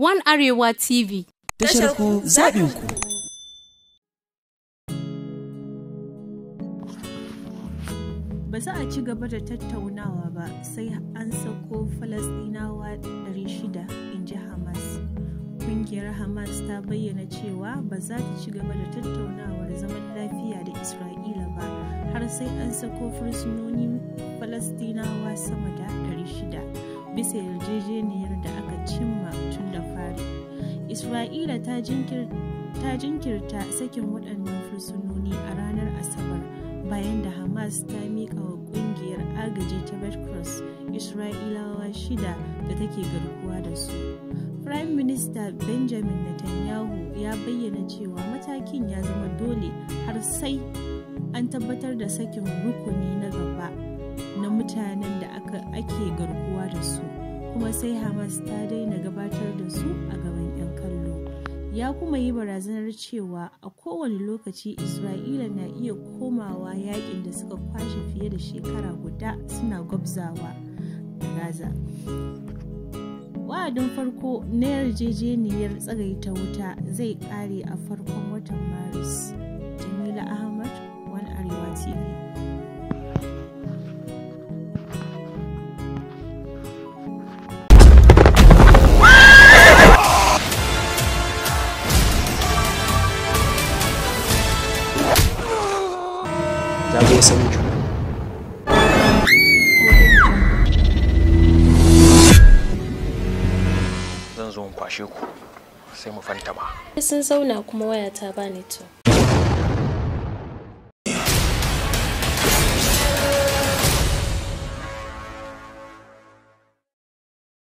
One Arewa TV. Tashar ku zaɓin ku. Ba za a ci gaba da tattaunawa ba sai an sako Falasɗinawa 600, inji Hamas. Kungiyar Hamas ta bayyana cewa ba za ta ci gaba da tattaunawar zaman lafiya da Isra'ila ba har sai an sako fursunonin Falasɗinawa sama da 600 bisa yarjejeniyar da aka cimma tun da fari. Isra'ila ta jinkirta sakin waɗannan fursunoni a ranar Asabar bayan da Hamas ta miƙa wa ƙungiyar agaji ta Red Cross Isra'ilawa 6 da take garkuwa da su. Prime Minister Benjamin Netanyahu ya bayyana cewa matakin ya zama dole har sai an tabbatar da sakin rukuni na gaba na mutanen da ake garkuwa da su, kuma sai Hamas ta daina gabatar da su a gaban 'yan kallo. Ya kuma yi barazanar cewa a kowane lokaci Isra'ila na iya komawa yakin da suka kwashe fiye da shekara guda suna gwabzawa da Gaza. Wa'adin farko na yarjejeniyar tsagaita wuta zai kare a farkon watan Maris. Jamila Ahmad, One Arewa TV. Za mu iya sanin juna. Zan zo in kwashe ku sai mu fantama. Sun zauna kuma wayata ba network.